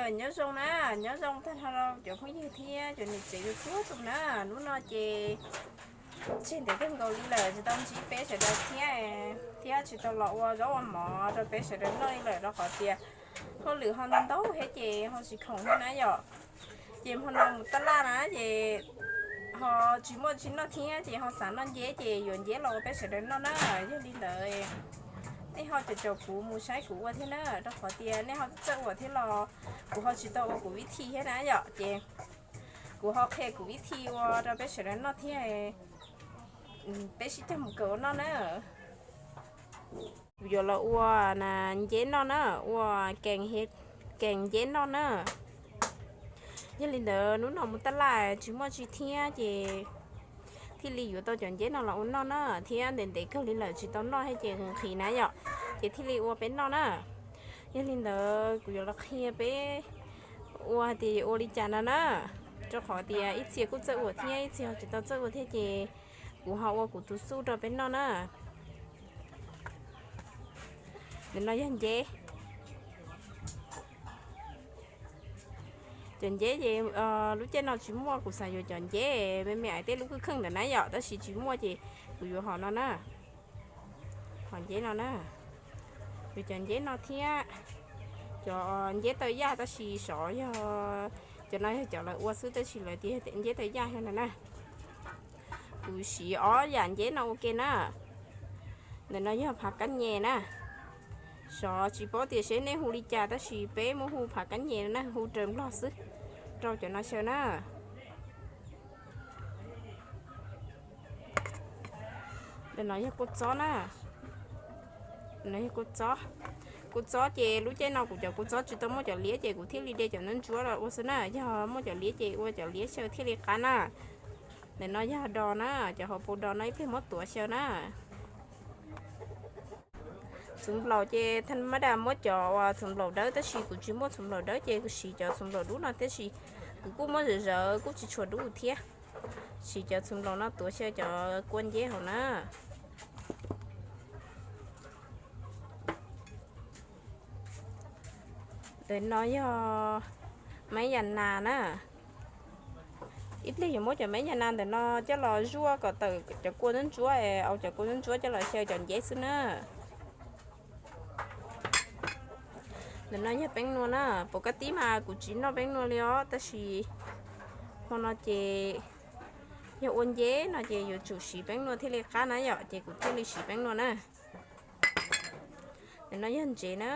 Nyob zoo na, nyob zoo tag nrho cov phooj ywg thiab cov niam tsev txhua tus na. Hnub no ces tseg ntev kawg nkaus li lawm tsis tau ntsib peb sawv daws thiab, thiab tsis tau los ua zaub ua mov rau peb sawv daws noj li lawm rau qhov tias hauj lwm ho ntau ntau thiab ces ho tsis khoom thiab na yom. Ces hmo no mus taj laj na ces ho tsis muaj tsis noj thiab ces ho xav noj nceb ces yuav nceb los ua peb sawv daws noj na. Yog li ntawd nej ho caum caum kuv mus saib kuv ua thiab na, rau qhov tias nej ho txawj ua thiab los kuv ho tsis tau ua kuv vib thi thiab na yom. Ces kuv ho qhia kuv vib thi ua rau peb sawv daws noj thiab, peb sib cog mus kawm ua noj na. Kuv yuav los ua nceb noj na, ua kees nceb noj na. Yog li ntawd hnub no mus taj laj tsis muaj tsi thiab ces thiaj li yuav tau cov nceb no los ua noj na, thiab ntev ntev kawg li lawm tsis tau noj thiab ces nqhis na yom, ces thiaj li ua peb noj na. Yog li ntawd kuv yuav los qhia peb ua hais tias yuav ua li cas no na, rau qhov tias ib txhia kuj txawj ua thiab ib txhia ho tsis tau txawj ua thiab ces kuv ho ua kuv tus xuj rau peb noj na. Ntawm no yog nceb. Cov nceb ces lub caij no tsis muaj, kuv xav yuav cov nceb me me ais tej lub kwj kheej ntawm na yom, tab sis tsis muaj ces kuv yuav hom no na. Hom nceb no na, yuav cov nceb no thiab cov nceb taw yaj, tab sis sov yog cov no yog cov lawv ua xwb, tab sis lawv tias nceb taw yaj no na. Kuv siv ob yam nceb no ua ke na. Ntawm no yog phav kab nyem na. Sov tsis paub tias seb nej hu li cas tab sis peb muab hu phav kab nyem na, hu raws Nplog xwb rau cov no xyaw na. Ntawm no yog kua txob na. Ntawm no yog kua txob. Kua txob ces lub caij no kuv cov kua txob tsis tau muaj cov liab ces kuv thiaj li de cov ntsuab ntsuab los ua xwb na, yog muaj cov liab ces ua cov liab xyaw thiaj li qab na. Ntawm no yog dos na, cov hauv paus dos no ib pliag muab tuav xyaw na. Txhuv nplaum ces tha mab dam muab cov uas txhuv nplaum dawb, tab sis kuv tsis muaj txhuv nplaum dawb ces kuv siv cov txhuv nplaum dub no, tab sis kuv kuj muab zawv zawv kuj tsis tshua dub thiab. Siv cov txhuv nplaum no tuav xyaw cov kua nceb hauv na. Ntawm no yog maiv yas nas na. Ib pliag yuav muab cov maiv yas nas ntawm no coj los zuaj kom tawm cov kua ntsuab ntsuab, au cov kua ntsuab ntsuab coj los xyaw cov nceb xwb na. Ntawm no yog peeb nua na, pom kaj tib mas kuv tsis noj peeb nua li os, tab sis hmo no ces yog ua nceb no ces yuav tsum siv peeb nua thiaj li qab na yom, ces kuv thiaj li siv peeb nua na. Ntawm no yog ntsev na.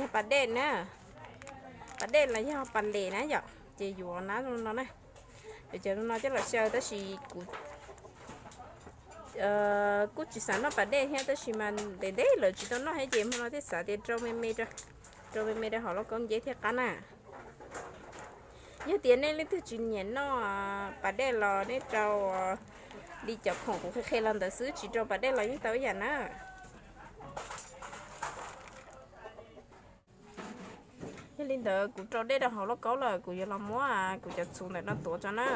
Yog pas dej na, pas dej los yog pas les na yom, ces yuav nab zoo no na. Yuav cov no coj los xyaw, tab sis kuv kuj tsis xav noj pas dej thiab, tab sis mas ntev ntev lawm tsis tau noj thiab ces hmo no thiaj xav tias rau me me, rau me me rau hauv lauj kaub nceb thiaj qab na. Yog tias nej leej twg tsis nyiam noj pas dej los nej rau li cov khoom kuv qhia qhia los ntawd xwb, tsis rau pas dej los yeej tau ib yam na. Yog li ntawd kuv rau dej rau hauv lauj kaub lawm, kuv yuav los muab kuv cov txhuv ntawm no tuav tso na.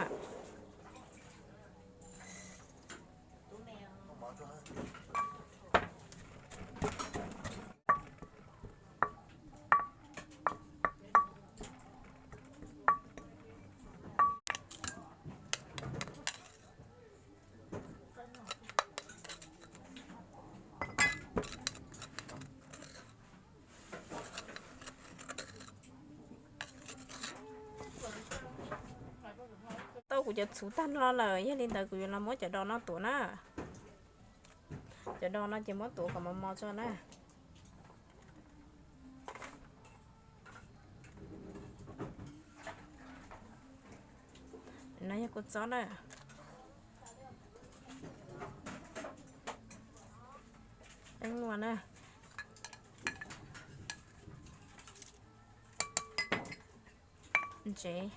Tau kuv cov txhuv tag nrho lawm, yog li ntawd kuv yuav los muab cov dos no tuav na. Cov dos no ces muab tuav kom mos mos tso na. No yog kua txob na. Teeb nua na. Ntsev.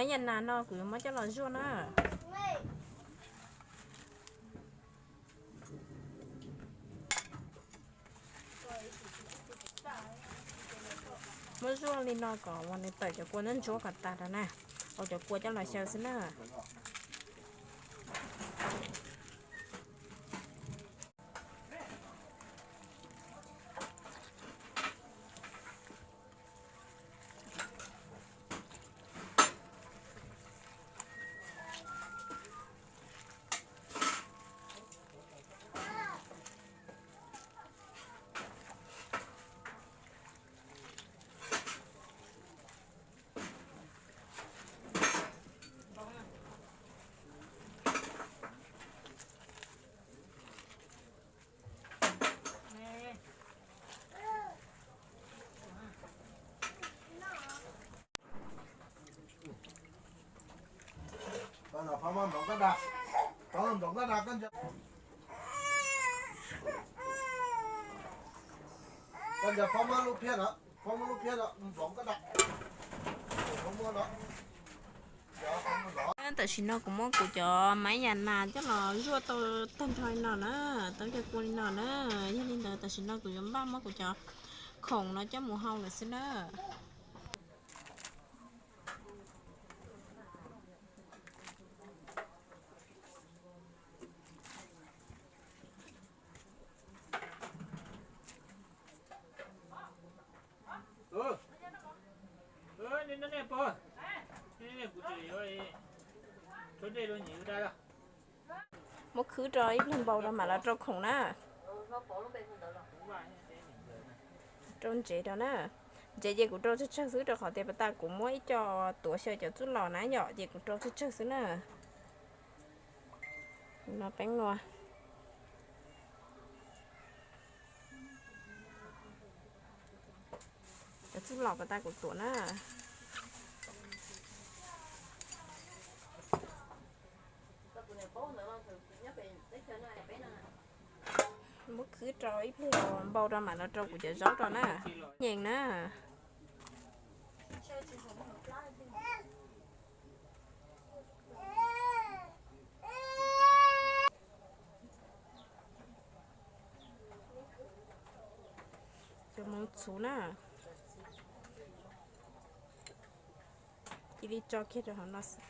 Maiv yas nas no kuv yuav muab coj los zuaj na. Muab zuaj li no kom uas nws tawm cov kua ntsuab ntsuab kom tas rau na. Ua cov kua coj los xyaw xwb na. Tam sim no kuv muab kuv cov maiv yas nas coj los zuaj tau tag nrho li no na, tau cov kua li no na. Yog li ntawd tam sim no kuv yuav npaj muab kuv cov khoom no coj mus hau lawm xwb na. Muab khwb rau ib pliag npau rau mam los rau khoom na. Rau ntsev rau na. Ntsev ces kuv rau tsawg tsawg xwb rau qhov tias pas tas kuv muab ib co tuav xyaw cov txuj lom na yom, ces kuv rau tsawg tsawg xwb na. No peeb nua. Cov txuj lom pas tas kuv tuav na. Muab khwb rau ib pliag npau rau mam los rau kuv cov zaub rau na. Nyeem na. Cov hmoov txhuv na. Cia li tso kiag rau hauv no xwb.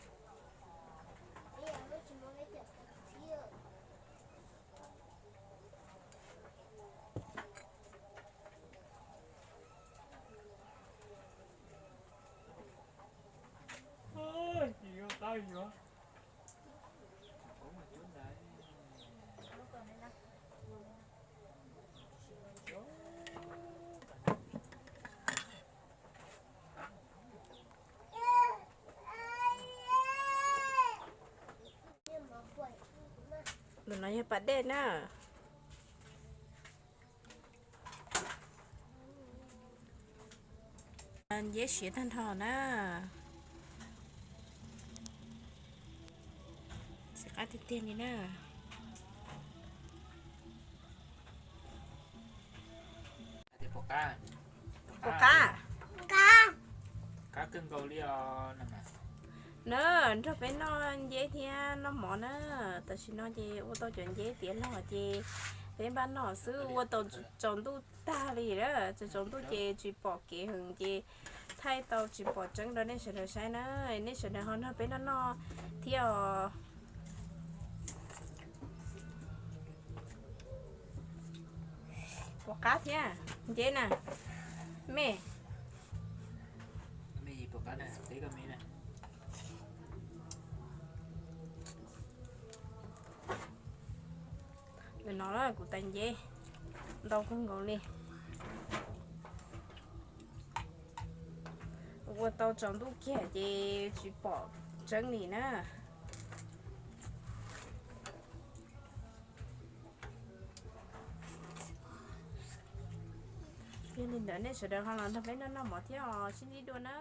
Tus no yog pas dej na. Nceb siav tag nrho na. Siav qab tiag tiag li na. Puas qab? Qab kawg nkaus li os. Na, nrog peb noj nceb thiab noj mov na. Tam sim no ces ua tau cov nceb tiav los ces peb npaj noj xwb, ua tau tsaus ntuj tag li na. Tsaus ntuj ces tsis pom kev heev ces thaij tau tsis pom tseeb rau nej sawv daws saib na. Nej sawv daws ho nrog peb noj noj thiab os. Puas qab thiab nceb na? Me, no kuv tais nceb ntau kawg nkaus li. Ua tau tsaus ntuj kiag ces tsis pom tseeb li na. Yog li ntawd nej sawv daws ho los nrog peb noj noj mov thiab os, sib ntsib dua na.